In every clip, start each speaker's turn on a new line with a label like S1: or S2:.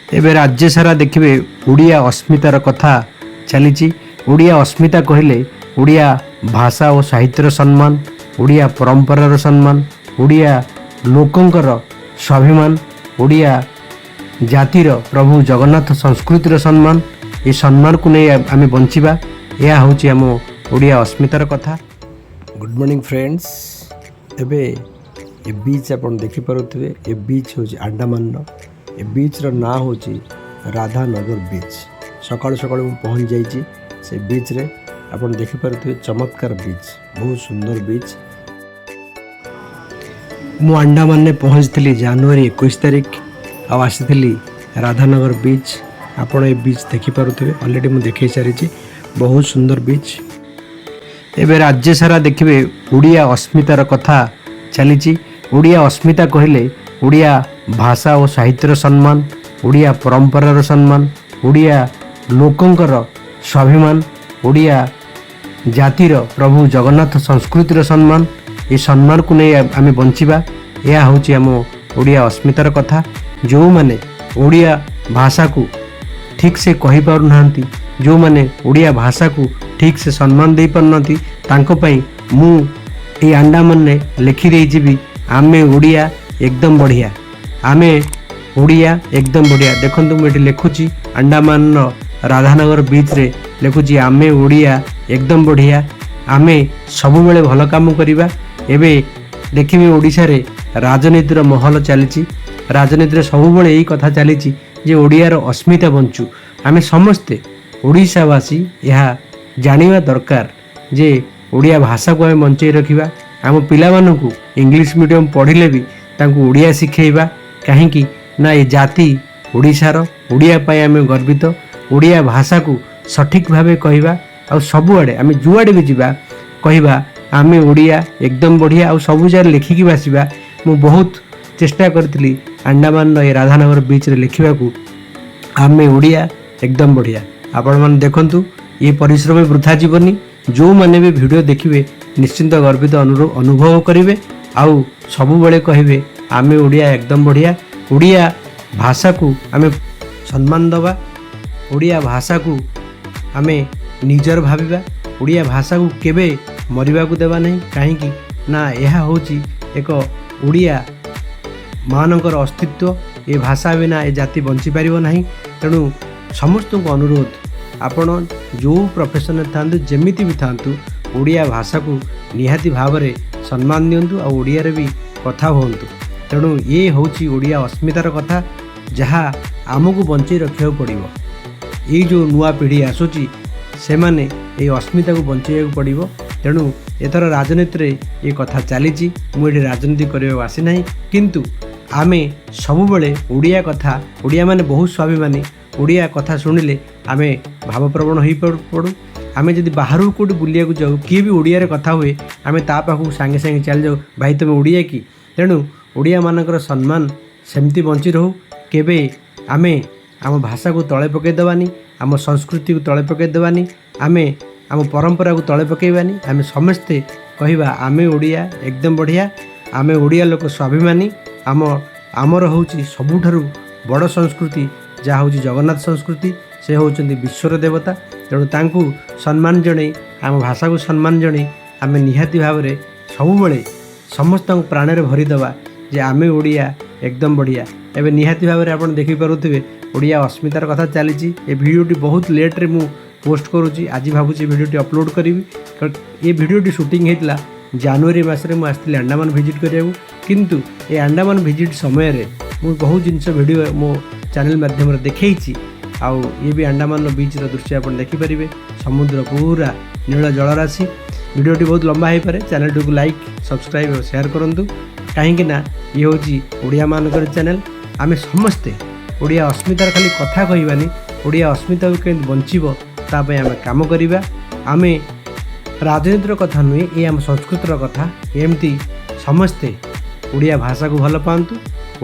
S1: ଏବେ ରାଜ୍ୟ ସାରା ଦେଖିବେ, ଓଡ଼ିଆ ଅସ୍ମିତାର କଥା ଚାଲିଛି। ଓଡ଼ିଆ ଅସ୍ମିତା କହିଲେ ଓଡ଼ିଆ ଭାଷା ଓ ସାହିତ୍ୟର ସମ୍ମାନ, ଓଡ଼ିଆ ପରମ୍ପରାର ସମ୍ମାନ, ଓଡ଼ିଆ ଲୋକଙ୍କର ସ୍ୱାଭିମାନ, ଓଡ଼ିଆ ଜାତିର ପ୍ରଭୁ ଜଗନ୍ନାଥ ସଂସ୍କୃତିର ସମ୍ମାନ। ଏ ସମ୍ମାନକୁ ନେଇ ଆମେ ବଞ୍ଚିବା। ଏହା ହେଉଛି ଆମ ଓଡ଼ିଆ ଅସ୍ମିତାର କଥା।
S2: Good morning friends. ଏବେ ଏ ବିଚ୍ ଆପଣ ଦେଖିପାରୁଥିବେ। ଏ ବିଚ୍ ହେଉଛି ଆଣ୍ଡାମାନର। ଏ ବିଚ୍ର ନାଁ ହେଉଛି ରାଧାନଗର ବିଚ୍। ସକାଳୁ ସକାଳୁ ମୁଁ ପହଞ୍ଚି ଯାଇଛି ସେ ବିଚ୍ରେ। ଆପଣ ଦେଖିପାରୁଥିବେ, ଚମତ୍କାର ବିଚ୍, ବହୁତ ସୁନ୍ଦର ବିଚ୍।
S1: ମୁଁ ଆଣ୍ଡାମାନରେ ପହଞ୍ଚିଥିଲି ଜାନୁଆରୀ 21 ତାରିଖ ଆଉ ଆସିଥିଲି ରାଧାନଗର ବିଚ୍। ଆପଣ ଏ ବିଚ୍ ଦେଖିପାରୁଥିବେ, ଅଲରେଡ଼ି ମୁଁ ଦେଖାଇ ସାରିଛି। ବହୁତ ସୁନ୍ଦର ବିଚ୍। ଏବେ ରାଜ୍ୟ ସାରା ଦେଖିବେ, ଓଡ଼ିଆ ଅସ୍ମିତାର କଥା ଚାଲିଛି। ଓଡ଼ିଆ ଅସ୍ମିତା କହିଲେ ଓଡ଼ିଆ ଭାଷା ଓ ସାହିତ୍ୟର ସମ୍ମାନ, ଓଡ଼ିଆ ପରମ୍ପରାର ସମ୍ମାନ, ଓଡ଼ିଆ ଲୋକଙ୍କର ସ୍ୱାଭିମାନ, ଓଡ଼ିଆ ଜାତିର ପ୍ରଭୁ ଜଗନ୍ନାଥ ସଂସ୍କୃତିର ସମ୍ମାନ। ଏ ସମ୍ମାନକୁ ନେଇ ଆମେ ବଞ୍ଚିବା। ଏହା ହେଉଛି ଆମ ଓଡ଼ିଆ ଅସ୍ମିତାର କଥା। ଯେଉଁମାନେ ଓଡ଼ିଆ ଭାଷାକୁ ଠିକ୍ ସେ କହିପାରୁନାହାନ୍ତି, ଯେଉଁମାନେ ଓଡ଼ିଆ ଭାଷାକୁ ଠିକ୍ ସେ ସମ୍ମାନ ଦେଇପାରୁନାହାନ୍ତି, ତାଙ୍କ ପାଇଁ ମୁଁ ଏଇ ଆଣ୍ଡାମାନରେ ଲେଖିଦେଇଯିବି, ଆମେ ଓଡ଼ିଆ ଏକଦମ ବଢ଼ିଆ, ଆମେ ଓଡ଼ିଆ ଏକଦମ ବଢ଼ିଆ। ଦେଖନ୍ତୁ, ମୁଁ ଏଠି ଲେଖୁଛି, ଆଣ୍ଡାମାନର ରାଧାନଗର ବିଚ୍ରେ ଲେଖୁଛି, ଆମେ ଓଡ଼ିଆ ଏକଦମ ବଢ଼ିଆ, ଆମେ ସବୁବେଳେ ଭଲ କାମ କରିବା। ଏବେ ଦେଖିବେ, ଓଡ଼ିଶାରେ ରାଜନୀତିର ମହଲ ଚାଲିଛି। ରାଜନୀତିରେ ସବୁବେଳେ ଏଇ କଥା ଚାଲିଛି ଯେ ଓଡ଼ିଆର ଅସ୍ମିତା ବଞ୍ଚୁ। ଆମେ ସମସ୍ତେ ଓଡ଼ିଶାବାସୀ ଏହା ଜାଣିବା ଦରକାର ଯେ ଓଡ଼ିଆ ଭାଷାକୁ ଆମେ ବଞ୍ଚେଇ ରଖିବା। ଆମ ପିଲାମାନଙ୍କୁ ଇଂଲିଶ ମିଡ଼ିୟମ୍ ପଢ଼ିଲେ ବି ତାଙ୍କୁ ଓଡ଼ିଆ ଶିଖେଇବା। କାହିଁକି ନା ଏ ଜାତି ଓଡ଼ିଶାର, ଓଡ଼ିଆ ପାଇଁ ଆମେ ଗର୍ବିତ। ଓଡ଼ିଆ ଭାଷାକୁ ସଠିକ୍ ଭାବେ କହିବା ଆଉ ସବୁଆଡ଼େ ଆମେ ଯୁଆଡ଼େ ବି ଯିବା, କହିବା ଆମେ ଓଡ଼ିଆ ଏକଦମ ବଢ଼ିଆ ଆଉ ସବୁ ଜାଗାରେ ଲେଖିକି ବି ଆସିବା। ମୁଁ ବହୁତ ଚେଷ୍ଟା କରିଥିଲି ଆଣ୍ଡାମାନର ଏ ରାଧାନଗର ବିଚ୍ରେ ଲେଖିବାକୁ, ଆମେ ଓଡ଼ିଆ ଏକଦମ ବଢ଼ିଆ। ଆପଣମାନେ ଦେଖନ୍ତୁ, ଏ ପରିଶ୍ରମ ବୃଥା ଯିବନି। ଯେଉଁମାନେ ବି ଭିଡ଼ିଓ ଦେଖିବେ, ନିଶ୍ଚିନ୍ତ ଗର୍ବିତ ଅନୁଭବ କରିବେ ଆଉ ସବୁବେଳେ କହିବେ, ଆମେ ଓଡ଼ିଆ ଏକଦମ ବଢ଼ିଆ। ଓଡ଼ିଆ ଭାଷାକୁ ଆମେ ସମ୍ମାନ ଦେବା, ଓଡ଼ିଆ ଭାଷାକୁ ଆମେ ନିଜର ଭାବିବା, ଓଡ଼ିଆ ଭାଷାକୁ କେବେ ମରିବାକୁ ଦେବା ନାହିଁ। କାହିଁକି ନା ଏହା ହେଉଛି ଏକ ଓଡ଼ିଆ ମାନଙ୍କର ଅସ୍ତିତ୍ୱ। ଏ ଭାଷା ବିନା ଏ ଜାତି ବଞ୍ଚିପାରିବ ନାହିଁ। ତେଣୁ ସମସ୍ତଙ୍କୁ ଅନୁରୋଧ, ଆପଣ ଯେଉଁ ପ୍ରଫେସନରେ ଥାଆନ୍ତୁ, ଯେମିତି ବି ଥାଆନ୍ତୁ, ଓଡ଼ିଆ ଭାଷାକୁ ନିହାତି ଭାବରେ ସମ୍ମାନ ଦିଅନ୍ତୁ ଆଉ ଓଡ଼ିଆରେ ବି କଥା ହୁଅନ୍ତୁ। ତେଣୁ ଇଏ ହେଉଛି ଓଡ଼ିଆ ଅସ୍ମିତାର କଥା, ଯାହା ଆମକୁ ବଞ୍ଚେଇ ରଖିବାକୁ ପଡ଼ିବ। ଏଇ ଯେଉଁ ନୂଆ ପିଢ଼ି ଆସୁଛି, ସେମାନେ ଏଇ ଅସ୍ମିତାକୁ ବଞ୍ଚେଇବାକୁ ପଡ଼ିବ। ତେଣୁ ଏଥର ରାଜନୀତିରେ ଏ କଥା ଚାଲିଛି। ମୁଁ ଏଠି ରାଜନୀତି କରିବାକୁ ଆସିନାହିଁ, କିନ୍ତୁ ଆମେ ସବୁବେଳେ ଓଡ଼ିଆ କଥା, ଓଡ଼ିଆମାନେ ବହୁତ ସ୍ୱାଭିମାନୀ। ଓଡ଼ିଆ କଥା ଶୁଣିଲେ ଆମେ ଭାବପ୍ରବଣ ହୋଇ ପଡ଼ୁ। ଆମେ ଯଦି ବାହାରକୁ କେଉଁଠି ବୁଲିବାକୁ ଯାଉ, କିଏ ବି ଓଡ଼ିଆରେ କଥା ହୁଏ, ଆମେ ତା ପାଖକୁ ସାଙ୍ଗେ ସାଙ୍ଗେ ଚାଲିଯାଉ, ଭାଇ, ତୁମେ ଓଡ଼ିଆ କି? ତେଣୁ ଓଡ଼ିଆମାନଙ୍କର ସମ୍ମାନ ସେମିତି ବଞ୍ଚି ରହୁ। କେବେ ଆମେ ଆମ ଭାଷାକୁ ତଳେ ପକାଇ ଦେବାନି, ଆମ ସଂସ୍କୃତିକୁ ତଳେ ପକାଇ ଦେବାନି, ଆମେ ଆମ ପରମ୍ପରାକୁ ତଳେ ପକାଇବାନି। ଆମେ ସମସ୍ତେ କହିବା, ଆମେ ଓଡ଼ିଆ ଏକଦମ ବଢ଼ିଆ, ଆମେ ଓଡ଼ିଆ ଲୋକ ସ୍ୱାଭିମାନୀ। ଆମର ହେଉଛି ସବୁଠାରୁ ବଡ଼ ସଂସ୍କୃତି, ଯାହା ହେଉଛି ଜଗନ୍ନାଥ ସଂସ୍କୃତି। ସେ ହେଉଛନ୍ତି ବିଶ୍ୱର ଦେବତା। ତେଣୁ ତାଙ୍କୁ ସମ୍ମାନ ଜଣେଇ, ଆମ ଭାଷାକୁ ସମ୍ମାନ ଜଣେଇ, ଆମେ ନିହାତି ଭାବରେ ସବୁବେଳେ ସମସ୍ତଙ୍କ ପ୍ରାଣରେ ଭରିଦେବା ଯେ ଆମେ ଓଡ଼ିଆ ଏକଦମ ବଢ଼ିଆ। ଏବେ ନିହାତି ଭାବରେ ଆପଣ ଦେଖିପାରୁଥିବେ, ଓଡ଼ିଆ ଅସ୍ମିତାର କଥା ଚାଲିଛି। ଏ ଭିଡ଼ିଓଟି ବହୁତ ଲେଟ୍ରେ ମୁଁ ପୋଷ୍ଟ କରୁଛି। ଆଜି ଭାବୁଛି ଏ ଭିଡ଼ିଓଟି ଅପଲୋଡ଼ କରିବି, କାରଣ ଏ ଭିଡ଼ିଓଟି ସୁଟିଂ ହେଇଥିଲା ଜାନୁଆରୀ ମାସରେ। ମୁଁ ଆସିଥିଲି ଆଣ୍ଡାମାନ ଭିଜିଟ୍ କରିବାକୁ, କିନ୍ତୁ ଏ ଆଣ୍ଡାମାନ ଭିଜିଟ୍ ସମୟରେ ମୁଁ ବହୁତ ଜିନିଷ ଭିଡ଼ିଓ ମୋ ଚ୍ୟାନେଲ୍ ମାଧ୍ୟମରେ ଦେଖେଇଛି। ଆଉ ଇଏ ବି ଆଣ୍ଡାମାନର ବିଚ୍ର ଦୃଶ୍ୟ ଆପଣ ଦେଖିପାରିବେ, ସମୁଦ୍ର ପୁରା ନୀଳ ଜଳରାଶି। ଭିଡ଼ିଓଟି ବହୁତ ଲମ୍ବା ହେଇପାରେ। ଚ୍ୟାନେଲଟିକୁ ଲାଇକ୍, ସବସ୍କ୍ରାଇବ୍ ଓ ସେୟାର କରନ୍ତୁ। କାହିଁକି ନା ଇଏ ହେଉଛି ଓଡ଼ିଆମାନଙ୍କର ଚ୍ୟାନେଲ୍। ଆମେ ସମସ୍ତେ ଓଡ଼ିଆ ଅସ୍ମିତାର ଖାଲି କଥା କହିବାନି, ଓଡ଼ିଆ ଅସ୍ମିତାକୁ କେମିତି ବଞ୍ଚିବ ତା ପାଇଁ ଆମେ କାମ କରିବା। ଆମେ ରାଜନୀତିର କଥା ନୁହେଁ, ଏ ଆମ ସଂସ୍କୃତିର କଥା। ଏମିତି ସମସ୍ତେ ଓଡ଼ିଆ ଭାଷାକୁ ଭଲ ପାଆନ୍ତୁ,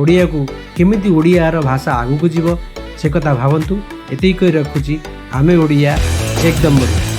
S1: ଓଡ଼ିଆକୁ କେମିତି ଓଡ଼ିଆର ଭାଷା ଆଗକୁ ଯିବ ସେ କଥା ଭାବନ୍ତୁ। ଏତିକି କହି ରଖୁଛି, ଆମେ ଓଡ଼ିଆ ଏକଦମ ବଢ଼ିଆ।